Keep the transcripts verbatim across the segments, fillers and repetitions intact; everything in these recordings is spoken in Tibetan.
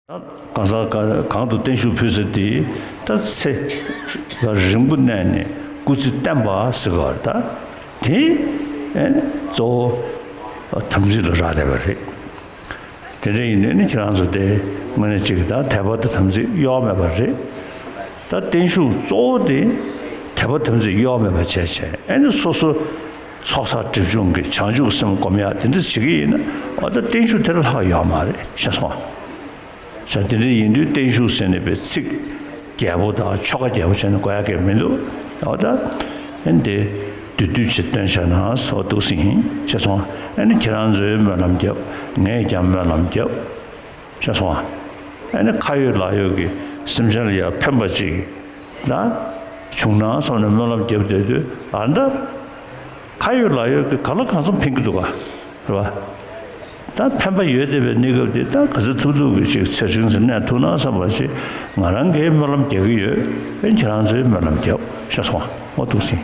གང་ཟག་གང་དུ་བརྟན་བཞུགས་ཕུལ་ས་དེ་ད་ཚེ་རིང་པོ་གནས་ནས་སྐུ་ཚེ་བརྟན་པ་ཟེར་བ་ད་དེ་གཙོ་བོ་དམ་ཚིག་ལ་རག་བསྡད་པ་རེད། དེ་འདྲ་ཡིན་དུས་ནི་ཁྱེད་རང་ཚོ་དེ་དངོས་གནས་གཅིག་ད་དད་པ་དང་དམ་ཚིག་གཡོ་བ་མེད་པ་རེད། ད་བརྟན་བཞུགས་གཙོ་བོ་དེ་དད་པ་དམ་ཚིག་གཡོ་བ་མེད་པ་བྱས་བྱས་ཨེ་ནི་སོ་སོ་ཚོགས་བསགས་སྒྲིབ་སྦྱོང་གི་བྱང་ཆུབ་སེམས་སྒོམ་ཡག་དེ་འདྲ་བྱེད་ཀྱི་ཡིན་ན་འོ་ད་བརྟན་བཞུགས་དེ་ལས་ལྷག་ཡོད་མ་རེད་ཤེས་སོང་ཨ། བྱས་དེ་འདྲ་ཡིན་དུས་བརྟན་བཞུགས་ཟེར་ནས་པའི་ཚིག་རྒྱས་པོ་དང་ཆོ་ག་རྒྱས་པོ་བྱས་ནས་གོ་ཡག་གི་མི་འདུག་འོ་ད་ཨེ་འདི་བསྡུས་བསྡུས་བྱས་སྟོན་བྱས་ན་སོ་འདུག་སེ་ཡིན་ཤེས་སོང་ཨ། ཨེ་ནི་ཁྱེད་རང་ཚོས་སྨོན་ལམ་རྒྱབ་ངས་ཀྱང་སྨོན་ལམ་རྒྱབ། ཤེས་སོང་ཨ། ཨ་ནི་ཁ་ཡོད་ལག་ཡོད་ཀྱི་སེམས་ཅན་ལ་ཡང་ཕན་པ་ཅིག་ལ་བྱུང་ན་བསམ་ནས་སྨོན་ལམ་བརྒྱབ་བསྡད་དུས་ཨ་ད་ཁ་ཡོད་ལག་ཡོད་ཀྱི་ག་ལ་གང་འཚམ་ཕན་གྱི་འདུག་ག་རེད་བ། ད་ཕན་པ་ཡོད་བསྡད་པའི་གནས་སྐབས་འདི་ད་ག་ཚོད་ཐུབ་ཐུབ་ཀྱི་ཅིག་ཚེ་རིང་ཙམ་གནས་ཐུབ་ན་བསམ་པ་ཅིག་ང་རང་གིས་སྨོན་ལམ་རྒྱག་གི་ཡོད། ཨེ་ཁྱེད་རང་ཚོས་སྨོན་ལམ་རྒྱབ་ཤེས་སོང་ཨ། འོ་འདུག་སེ།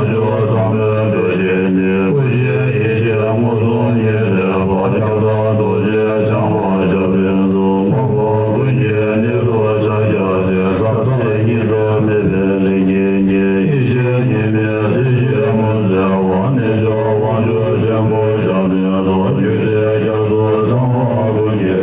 ཆོས་ཚང་མའི་གྲོགས་བྱེད་ནི། སྐུ་བཞིའི་ཡེ་ཤེས་མངོན་སུམ་ཉིད་ལས་པ། ཁྱབ་བདག་རྡོ་རྗེ་འཆང་དབང་ཞབས་བརྟན་སོགས། མང་པོ་ཀུན་གྱི་གནས་སུ་ཕྱག་བརྒྱབ་སྟེ། ཟབ་གསང་གཉིས་སུ་མེད་པའི་ལྷན་སྐྱེས་ཉིད། ཡེ་ཤེས་ཉི་མའི་གཟི་བརྗིད་མངོན་གསལ་བ། རྣལ་འབྱོར་དབང་ཕྱུག་ཆེན་པོ་ཞབས་བརྟན་སོགས། རྒྱུད་སྡེ་རྒྱ་མཚོ་ཚང་པ་ཀུན་གྱི།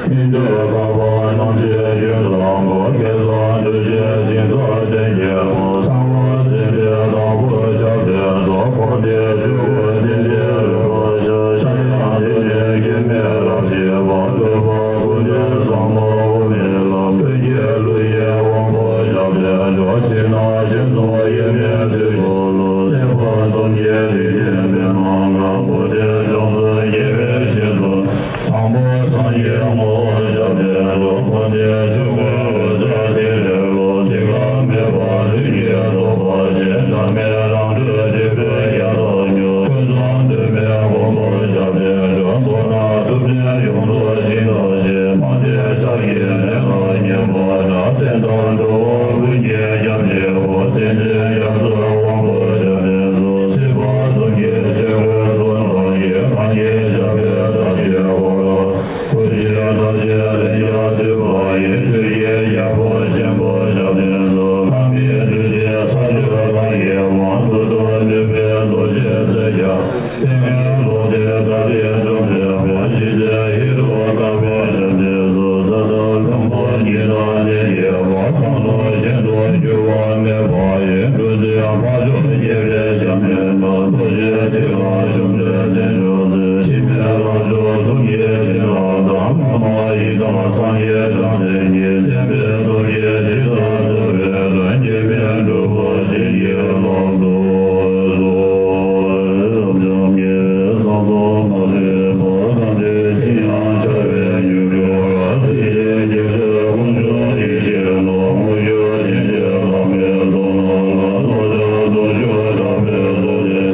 སྨིན་གྲོལ་དཀའ་བ་རྣམ་བཞིའི་རྒྱུན་བཟང་པོ། སྐལ་བཟང་འདུ་བྱེད་ཞིང་སར་བརྟན་རྒྱལ་པོ། གསང་བ་འཛིན་པའི་དང་པོ་ཞབས་བརྟན་སོགས། འཁོར་འདས་ཆོས་སྐུ་བསྟན་འཛིན་རོལ་པར་ཤར། ཤར་ཡང་འདུས་མེད་སྐྱེ་མེད་རབ་ཞི་བ། ལྷོད་པ་ཀུན་འདུས་བཟང་པོ་དབུ་མའི་ལམ། ཐུགས་ཀྱི་ཀླུ་ཡི་དབང་པོ་ཞབས་བརྟན་འཇོག་ཕྱི་ནང་ཞིང་གསུམ་དབྱེར་མེད་དུས་འཁོར་ལོ། ལེགས་པར་འཛུམ་གྱི་རིག་གནས་པདྨ་གང་། འཁོར་འདས་ཕྱོགས་བཅུ་དབྱེ་བའི་ཞིང་དུ། དང་པོ་སངས་རྒྱས་ངོ་བོ་ཞབས་བརྟན་འཇོག་འཁོར་འདས་ཆོས་སྐུའི་འོད་རྩ་ཐིག་ལེ་ལོ། ཐིག་ལེ་མེད་པ་ལྷུན་གྱིས་རྫོགས་པ་ཅན། བླ་མེད་རང་གྲོལ་སྤྲུལ་པའི་ཡལ་ག་མྱུར། ཀུན་བཟང་འདུས་མའི་མགོན་པོ་ཞབས་བརྟན་འཇོག་མདོར་ན་ཐུབ་བསྟན་ཡོངས་རྫོགས་ཤིང་རྟ་ཆེན། མ་འདྲེས་ཕྱག་གི་ལེའུ་གཉིས་པ་ན། བསྟན་དང་འགྲོ་བ་ཀུན་གྱི་སྐྱབས་གཅིག་པུ། བསྟན་འཛིན་རྒྱ་མཚོའི་དབང་པོ་ཞབས་བརྟན་སོགས། སྲིད་པ་གསུམ་གྱི་ཆོས་སྐུའི་གཙུག་ན་ཡོད། གང་གིས་བཤགས་པའི་བདག་གི་འཁོར་ལོ། སྐུ་བཞིའི་རྟགས་ཅན་ལན་བརྒྱར་བཏུད་པ་ཡི། ཆོས་ཀྱི་རྒྱལ་པོ་ཆེན་པོ་ཞབས་བརྟན་སོགས། ལྷ་མིའི་བདུད་རྩི་ཚར་གཅོད་ལྷ་ཡི་དབང་། མཐུ་སྟོབས་ནུས་པའི་རྡོ་རྗེ་རྩེ་རྒྱ། ལྟས་ངན་ལོག་ལྟའི་དགྲ་རིགས་བཅོམ་མཛད་པ། ཞི་བདེ་ཡིད་དུ་འོང་བའི་ཞབས་བརྟན་སོགས། ས་དང་ལྷུན་པོ་ཉི་ཟླ་གནས་ཀྱི་བར། གང་དུ་གཞན་དུ་འགྱུར་བ་མེད་པ་ཡི། འབྲུ་མཛེས་འཕགས་མཆོག་རྙེད་པའི་ཞབས་ནི་ན། རྡོ་རྗེ་ཐིག་ལེ་ཞུམ་བྲལ་རྣལ་འབྱོར་རྩལ། འཆི་མེད་ལྷ་མཆོག་གསུམ་གྱི་བྱིན་རླབས་དང་། བླ་མ་ཡི་དམ་སངས་རྒྱས་བྱང་སེམས་ཉིད། བསྟན་པའི་སྟོབས་ཀྱིས་ཇི་ལྟར་འགྲོ་བའི་དོན། སྐྱེ་མེད་གྲུབ་པ་བྱིན་གྱིས་བརླབ་ཏུ་གསོལ། འཇམ་དབྱངས་སངས་རྒྱས་ཐམས་ཅད་ཀྱི་ཡང་ཆགས་པའི་མྱུ་གུ་ལ། སྲིད་ཞིའི་སྐྱེ་འཆི་ཀུན་འབྱུང་ཡེ་ཤེས་ལ། དངོས་བརྒྱུད་ཆེན་བརྒྱད་བླ་མའི་གཙུག་ན་ལ། རྡོ་རྗེ་གདུང་ཤུགས་དྲག་པོས་གསོལ་ཏེ།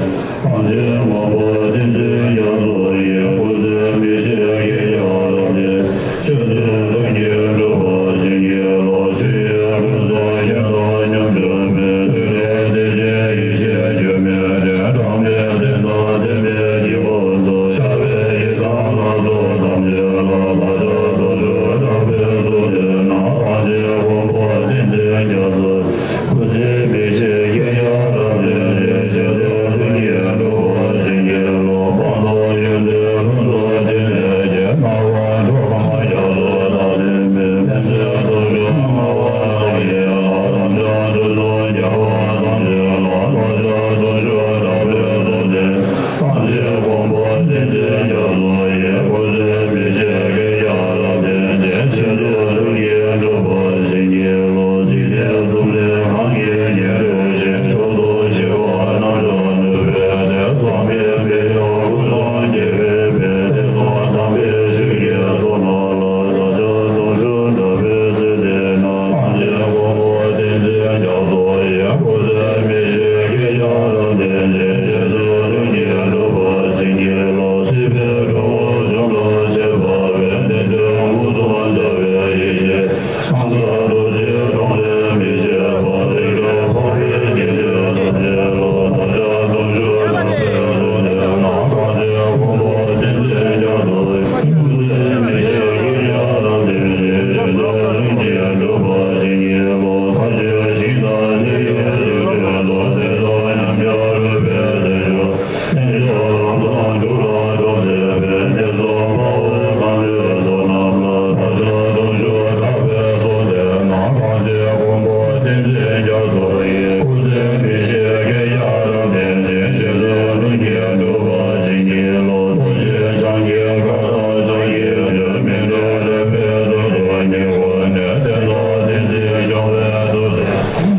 ཐམས་ཅད་མགོན་པོ་བསྟན་འཛིན་རྒྱ་མཚོ་ཡི། སྐུ་ཚེ་མི་ཤིགས་བསྐལ་བརྒྱར་རབ་བརྟན། མཆོད་བསྟོད་ལྷུན་གྱིས་གྲུབ་པར་བྱིན་གྱིས་རློབས། ཆོས་ཀྱི་ཀུན་བཟང་ཁྱེད་དང་མཉམ་སྤྱོད་པའི། ཐུགས་ཀྱི་བདེ་ཆེན་ཡེ་ཤེས་སྒྱུ་མའི་གྲལ། དྲང་པོའི་བསྟན་དང་བསྟན་པའི་དཀྱིལ་འཁོར་དུ། ཤར་བའི་ཡི་དམ་ལྷ་ཚོགས་ཐམས་ཅད་ལ། བདག་ཅག་གདུང་ཤུགས་དྲག་པོས་གསོལ་འདེབས་ན། ཐམས་ཅད་མགོན་པོ་བསྟན་འཛིན་རྒྱ་མཚོ། སྐུ་ཚེ་མི་ཤིགས་བསྐལ་བརྒྱར་རབ་བརྟན་ཅིང་། མཆོད་བསྟོད་ལྷུན་གྱིས་གྲུབ་པར་བྱིན་གྱིས་རློབས། སྤངས་རྟོགས་ཡོན་ཏན་ལྷུན་གྲུབ་ཕྲིན་ལས་ཀྱིས། སྣང་བ་འགྲོ་ལམ་རྒྱ་མཚོ་དང་ལྡན་པའི། ཕན་བདེའི་སྟོབས་བཅུ་མངའ་བ་རང་ཡིན་ལ། རང་ཅག་དུད་འགྲོ་རྒྱལ་བ་ཐམས་ཅད་ལ། བདག་ཅག་གདུང་ཤུགས་དྲག་པོས་གསོལ་འདེབས། ཐམས་ཅད་མགོན་པོ་བསྟན་འཛིན་རྒྱ་མཚོ་ཡི། སྐུ་ཚེ་མི་ཤིགས་བསྐལ་བརྒྱར་རབ་བརྟན་ཅིང་། མཆོད་བསྟོད་ལྷུན་གྱིས་གྲུབ་པར་བྱིན་གྱིས་རློབས། འཇིག་རྟེན་གསུམ་ལས་གང་གིས་ཉེར་བསྒྲལ་ཞིང་། མཆོག་ཏུ་གཤེགས་པ་རྣམ་དག་ནུས་པའི་གཏེར། ཚངས་པའི་འོད་ཀྱི་ཀུན་སློང་རྒྱས་པའི་དཔལ། དེ་ཚོགས་དམ་པའི་ཆོས་ཀྱི་ཚོགས་རྣམས་ལ། བདག་ཅག་གདུང་ཤུགས་དྲག་པོས་གསོལ་འདེབས་ན། ཐམས་ཅད་མགོན་པོ་བསྟན་འཛིན་རྒྱ་མཚོ་ཡི། སྐུ་ཚེ་མི་ཤིགས་བསྐལ་བརྒྱར་རབ་བརྟན་ཅིང་། མཆོད་བསྟོད་ལྷུན་གྱིས་གྲུབ་པར་བྱིན་གྱིས་རློབས། སྲིད་པའི་འཁོར་ལོ་བཅོམ་ལ་མཆོད་པ་བས། བདེ་དོན་མངོན་སུམ་འཆར་བའི་ཡེ་ཤེས། སངས་རྒྱས་རྡོ་རྗེ་འཁྲུངས་ལས་མི་ཤེས་པ། རིག་གྲོལ་འཕགས་པའི་ཉེར་སྤྱོད་ཐམས་ཅད་ལ། བདག་ཅག་གདུང་ཤུགས་དྲག་པོས་གསོལ་འདེབས་ན། ཐམས་ཅད་མགོན་པོ་བསྟན་འཛིན་རྒྱ་མཚོ་ཡི། སྐུ་ཚེ་མི་ཤིགས་བསྐལ་བརྒྱར་རབ་བརྟན་ཅིང་། མཆོད་བསྟོད་ལྷུན་གྱིས་གྲུབ་པར་བྱིན་གྱིས་རློབས། མཐའ་བཞི་ཞིང་དང་ནི་ཡི་རིགས་ཀུན་ཏུ། བདེ་སྟོང་ཉམས་ཆག་རུས་པའི་རྩལ་འཇོམས། རྣལ་འབྱོར་ལམ་སྲང་འབྲུག་ལ་སྒྲོག་མཛད་པའི། གནས་གསུམ་དཔའ་བོ་གངས་ཅན་ཚོགས་རྣམས་ལ། བདག་ཅག་གདུང་ཤུགས་དྲག་པོས་གསོལ་འདེབས་ན། ཐམས་ཅད་མགོན་པོ་བསྟན་འཛིན་རྒྱ་མཚོ་ཡི། སྐུ་ཚེ་མི་ཤིགས་བསྐལ་བརྒྱར་རབ་བརྟན་ཅིང་། མཆོད་བསྟོད་ལྷུན་གྱིས་གྲུབ་པར་བྱིན་གྱིས་རློབས། རྡོ་རྗེ་འཆང་གི་བཀའ་དང་ཕྱག་གི་མཆོག་སྨིན་གྲོལ་རོལ་པའི་མདུན་དུ་ཉེ་བར་གནས། བསྟན་དང་སྲིད་རྩེ་སྐྱོང་བའི་དུས་སུ།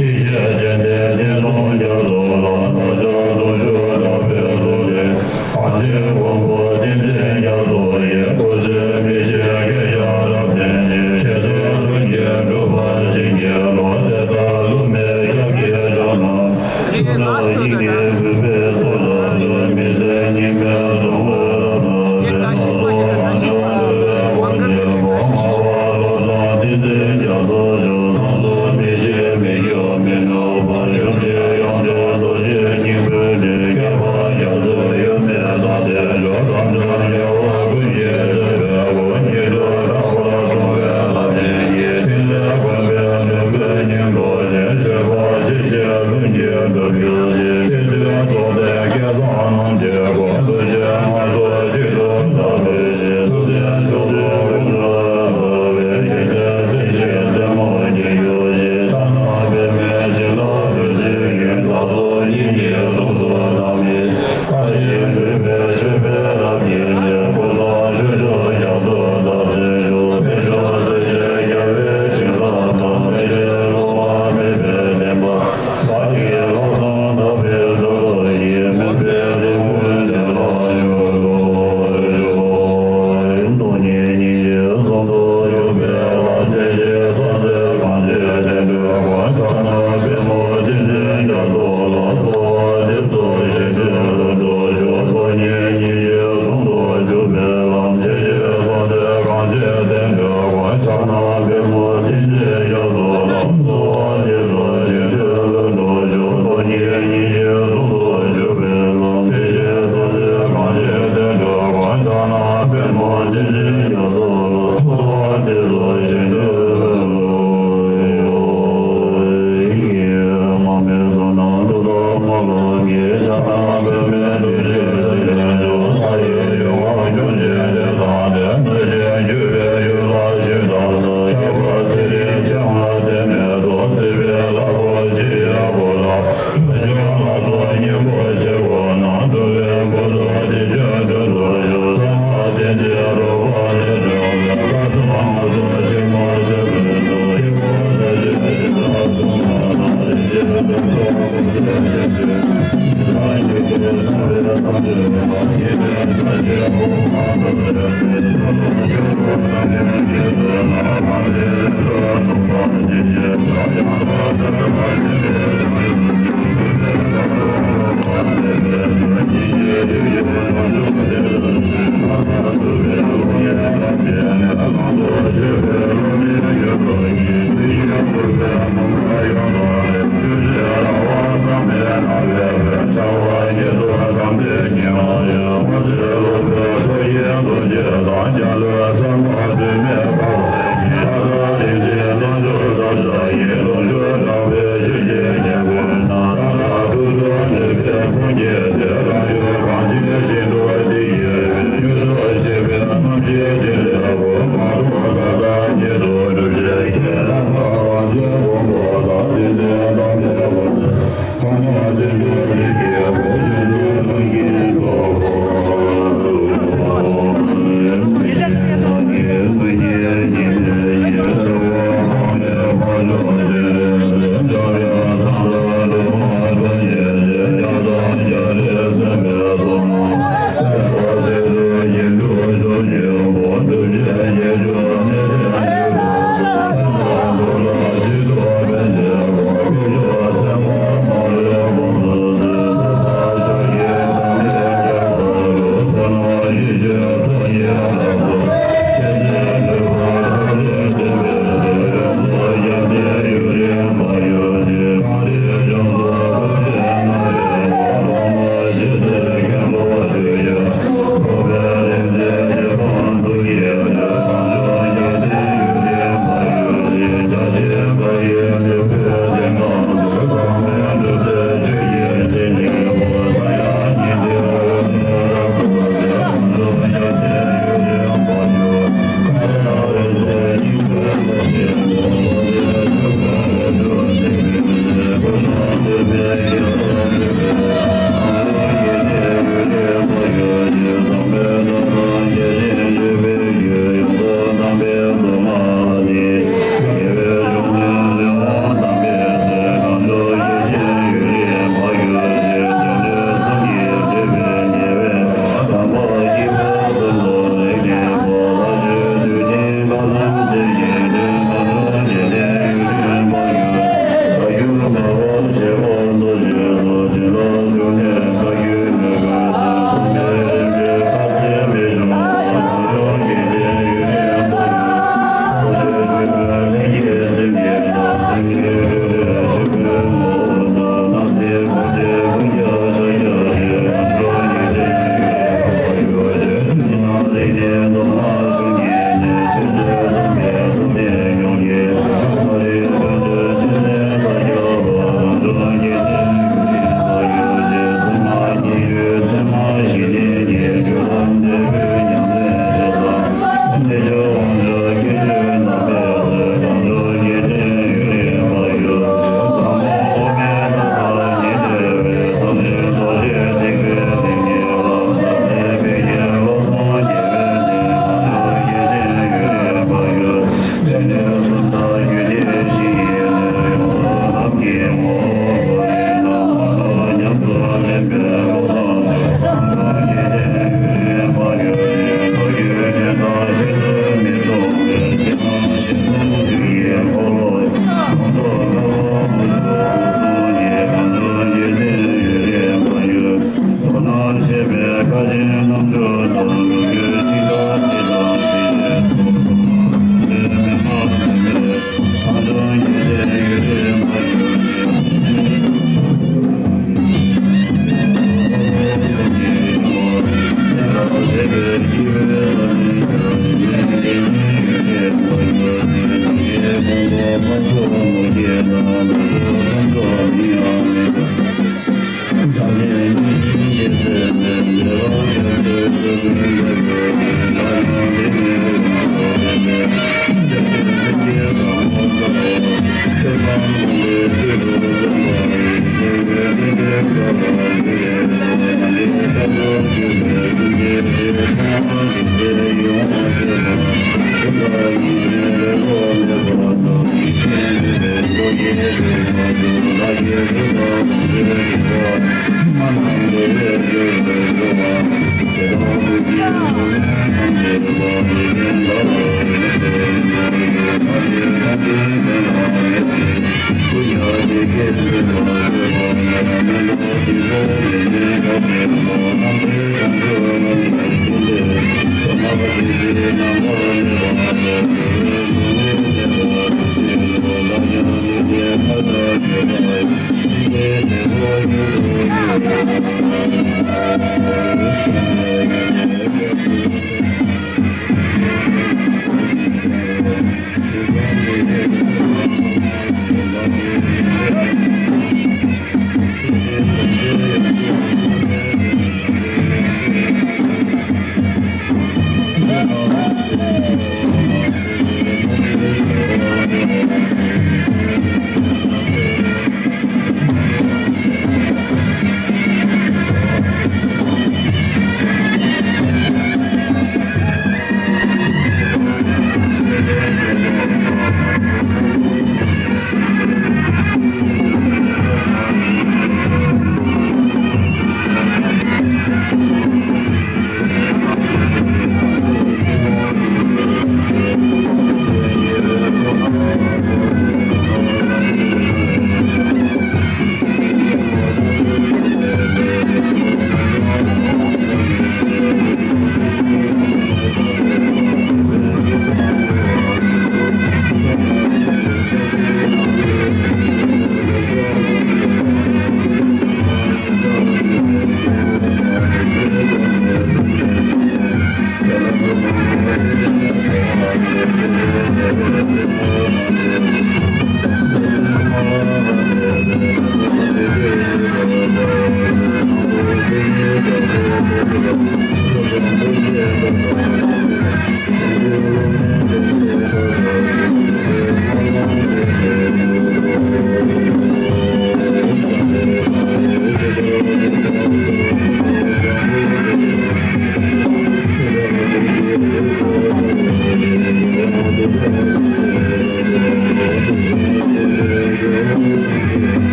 ཡེ་ཤེས་སྤྱན་ལྡན་བསྟན་སྲུང་རྒྱ་མཚོ་ལ། བདག་ཅག་གདུང་ཤུགས་དྲག་པོས་གསོལ་འདེབས། ཐམས་ཅད་མགོན་པོ་བསྟན་འཛིན་རྒྱ་མཚོ་ཡི། སྐུ་ཚེ་མི་ཤིགས་བསྐལ་བརྒྱར་རབ་བརྟན་ཅིང་། མཆོད་བསྟོད་ལྷུན་གྱིས་གྲུབ་པར་བྱིན་གྱིས་རློབས། དེ་ལྟར་བསླུ་མེད་སྐྱབས་ཀྱི་མཆོག་རྣམས། ཆུ་སྲིན་དབྱིངས་ཀྱི་སྤྲུལ་པའི་ཚོགས་རྣམས་ཀྱིས། མི་ཟད་ཉི་མའི་གཟུགས་སྐུ་རབ་བསྣམས་པའི། སྣ་ཚོགས་རང་བྱུང་སྤྲུལ་པའི་དབང་གིས་སྒོ། སྨྲ་བ་བློ་བཟང་བསྟན་འཛིན་རྒྱ་མཚོ་མཆོག། མཚམས་སུ་མི་ཤིགས་མི་སྐྱོ་མི་ནུབ་པར། ཞུམ་མེད་དབྱངས་ཅན་རྡོ་རྗེ་ཉིད།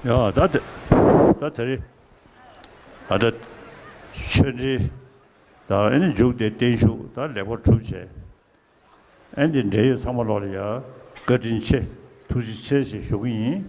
ཡ་ད་དེ་ད་དེ་རེད། ད་ད་ཆོས་འབྲེལ་ད་ཨེ་ནི་མཇུག་དེ་བརྟན་བཞུགས་ ད་ལེགས་པར་གྲུབ་བྱས། ཨེ་འདི་འབྲེལ་ཡོད་ཚང་མ་ལོག་ལ་ཡ་བཀའ་དྲིན་ཆེ། ཐུགས་རྗེ་ཆེ་ཞེས་ཞུ་གི་ཡིན།